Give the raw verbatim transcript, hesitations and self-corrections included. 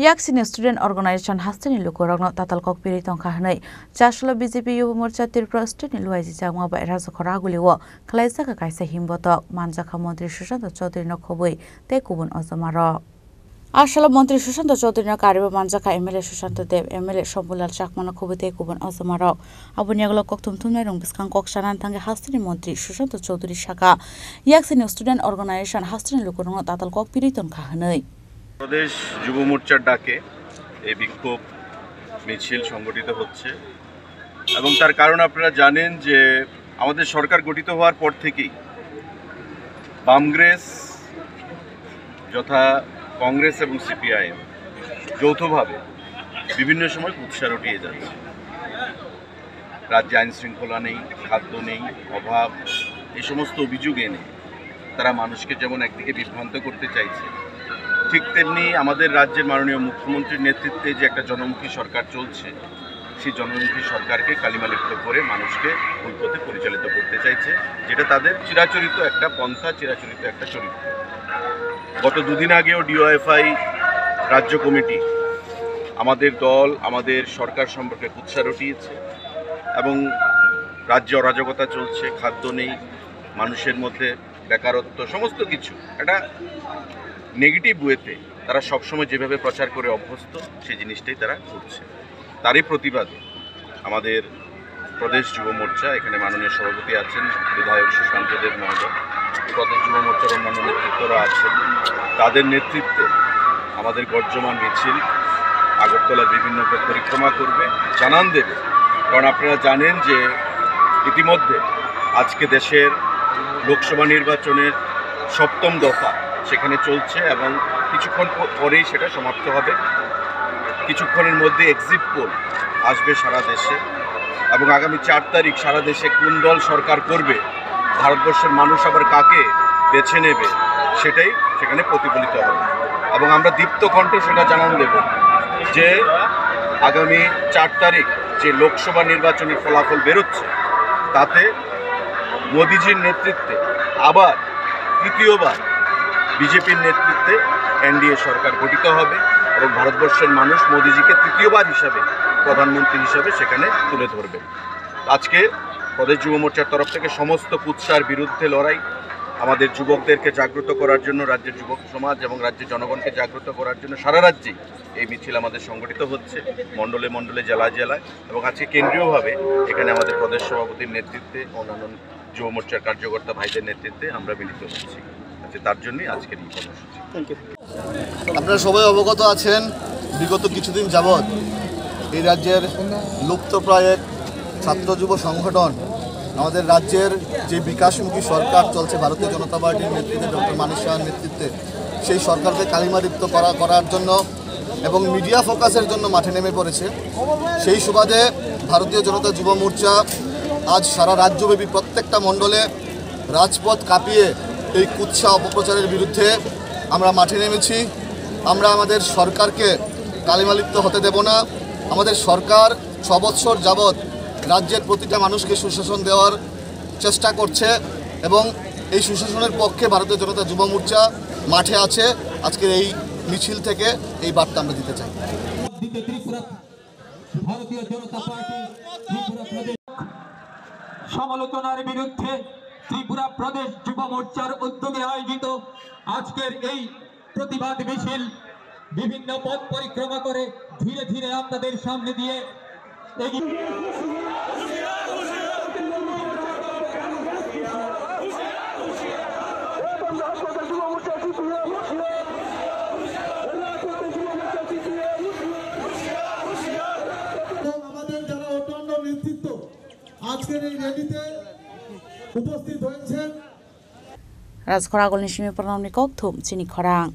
Yaksini Student Organization hasteni lukurokno tatal kok pirwi tongkha hwnwi Chasolo B J P Yuba Morcha Tripura State ni luai jijak ma bai Rajakhor Aguli o khwlaijak kaisa himbotok manjakha Montri Sushanta Chaudhary no khobwi tei kubun ojomarok. Asalo Montri Sushanta Chaudhary no kariba manjakha M L A Sushanta Deb, M L A Shambhulal Chakma no khobwi tei kubun ojomarok. Aboni yagulo kokthum thumnai rong bwskang kok sanani thangwi hasteni Montri Sushanta Chaudhary saka yaksini Student Organization hasteni lukurokno tatal kok pirwi tongkha hwnwi. প্রদেশ যুব মোর্চার ডাকে এই বিক্ষোভ মিছিল সংগঠিত হচ্ছে এবং তার কারণ আপনারা জানেন যে আমাদের সরকার গঠিত হওয়ার পর থেকেই বামগ্রেস যথা কংগ্রেস এবং সিপিআইএম যৌথভাবে বিভিন্ন সময় কুৎসা রটিয়ে যাচ্ছে। রাজ্যে আইন শৃঙ্খলা নেই, খাদ্য নেই, অভাব, এই সমস্ত অভিযোগ এনে তারা মানুষকে যেমন একদিকে বিভ্রান্ত করতে চাইছে, ঠিক তেমনি আমাদের রাজ্যের মাননীয় মুখ্যমন্ত্রীর নেতৃত্বে যে একটা জনমুখী সরকার চলছে, সেই জনমুখী সরকারকে কালিমালিপ্ত করে মানুষকে ভুল পথে পরিচালিত করতে চাইছে, যেটা তাদের চিরাচরিত একটা পন্থা, চিরাচরিত একটা চরিত্র। গত দুদিন আগেও ডিওয়াইএফআই রাজ্য কমিটি আমাদের দল, আমাদের সরকার সম্পর্কে কুৎসা রটিয়েছে এবং রাজ্যে অরাজকতা চলছে, খাদ্য নেই, মানুষের মধ্যে বেকারত্ব, সমস্ত কিছু একটা নেগেটিভ ওয়েতে তারা সবসময় যেভাবে প্রচার করে অভ্যস্ত, সেই জিনিসটাই তারা করছে। তারই প্রতিবাদে আমাদের প্রদেশ যুব মোর্চা, এখানে মাননীয় সভাপতি আছেন বিধায়ক সুশান্ত দেব মহোদয়, প্রদেশ যুব মোর্চার অন্যান্য নেতৃত্বরা আছেন, তাদের নেতৃত্বে আমাদের গর্জমান মিছিল আগরতলার বিভিন্ন পথ পরিক্রমা করবে, জানান দেবে। কারণ আপনারা জানেন যে ইতিমধ্যে আজকে দেশের লোকসভা নির্বাচনের সপ্তম দফা সেখানে চলছে এবং কিছুক্ষণ প-, পরেই সেটা সমাপ্ত হবে। কিছুক্ষণের মধ্যে এক্সিট পোল আসবে সারা দেশে এবং আগামী চার তারিখ সারা দেশে কোন দল সরকার করবে, ভারতবর্ষের মানুষ আবার কাকে বেছে নেবে, সেটাই সেখানে প্রতিফলিত হবে। এবং আমরা দীপ্ত কণ্ঠে সেটা জানান দেব যে আগামী চার তারিখ যে লোকসভা নির্বাচনের ফলাফল বেরোচ্ছে, তাতে মোদিজির নেতৃত্বে আবার তৃতীয়বার বিজেপির নেতৃত্বে এনডিএ সরকার গঠিত হবে এবং ভারতবর্ষের মানুষ মোদিজিকে তৃতীয়বার হিসাবে, প্রধানমন্ত্রী হিসাবে সেখানে তুলে ধরবে। আজকে প্রদেশ যুব মোর্চার তরফ থেকে সমস্ত কুৎসার বিরুদ্ধে লড়াই, আমাদের যুবকদেরকে জাগ্রত করার জন্য, রাজ্যের যুবক সমাজ এবং রাজ্যের জনগণকে জাগ্রত করার জন্য সারা রাজ্যেই এই মিছিল আমাদের সংগঠিত হচ্ছে, মণ্ডলে মণ্ডলে, জেলায় জেলায়, এবং আজকে কেন্দ্রীয়ভাবে এখানে আমাদের প্রদেশ সভাপতির নেতৃত্বে, অন্যান্য যুব মোর্চার কার্যকর্তা ভাইদের নেতৃত্বে আমরা মিলিত হচ্ছি। আজকে তার জন্যই আজকের এই কর্মসূচি। Thank you. আপনারা সবাই অবগত আছেন, বিগত কিছুদিন যাবৎ এই রাজ্যের লুপ্তপ্রায় এক ছাত্র যুব সংগঠন আমাদের রাজ্যের যে বিকাশমুখী সরকার চলছে ভারতীয় জনতা পার্টির নেতৃত্বে, ডক্টর মানিক সাহার নেতৃত্বে, সেই সরকারকে কালিমালিপ্ত করা, করার জন্য এবং মিডিয়া ফোকাসের জন্য মাঠে নেমে পড়েছে। সেই সুবাদে ভারতীয় জনতা যুব মোর্চা আজ সারা রাজ্যব্যাপী প্রত্যেকটা মণ্ডলে রাজপথ কাঁপিয়ে এই কুৎসা অপপ্রচারের বিরুদ্ধে আমরা মাঠে নেমেছি। আমরা আমাদের সরকারকে কালিমালিপ্ত হতে দেব না। আমাদের সরকার ছ বৎসর যাবৎ রাজ্যের প্রতিটা মানুষকে সুশাসন দেওয়ার চেষ্টা করছে এবং এই সুশাসনের পক্ষে ভারতীয় জনতা যুব মোর্চা মাঠে আছে। আজকের এই মিছিল থেকে এই বার্তা আমরা দিতে চাই। দিতে ত্রিপুরা ভারতীয় জনতা পার্টি ত্রিপুরা প্রদেশ সমালোচনার বিরুদ্ধে ত্রিপুরা প্রদেশ যুব মোর্চার উদ্যোগে আয়োজিত আজকের এই প্রতিবাদ মিছিল বিভিন্ন পথ পরিক্রমা করে ধীরে ধীরে আপনাদের সামনে দিয়ে এগিয়ে এবং আমাদের যারা অন্যান্য নেতৃত্ব আজকের এই র্যালিতে উপস্থিত হয়েছেন। Rajkhor Agulni simi pranamni kokthum chini khorang.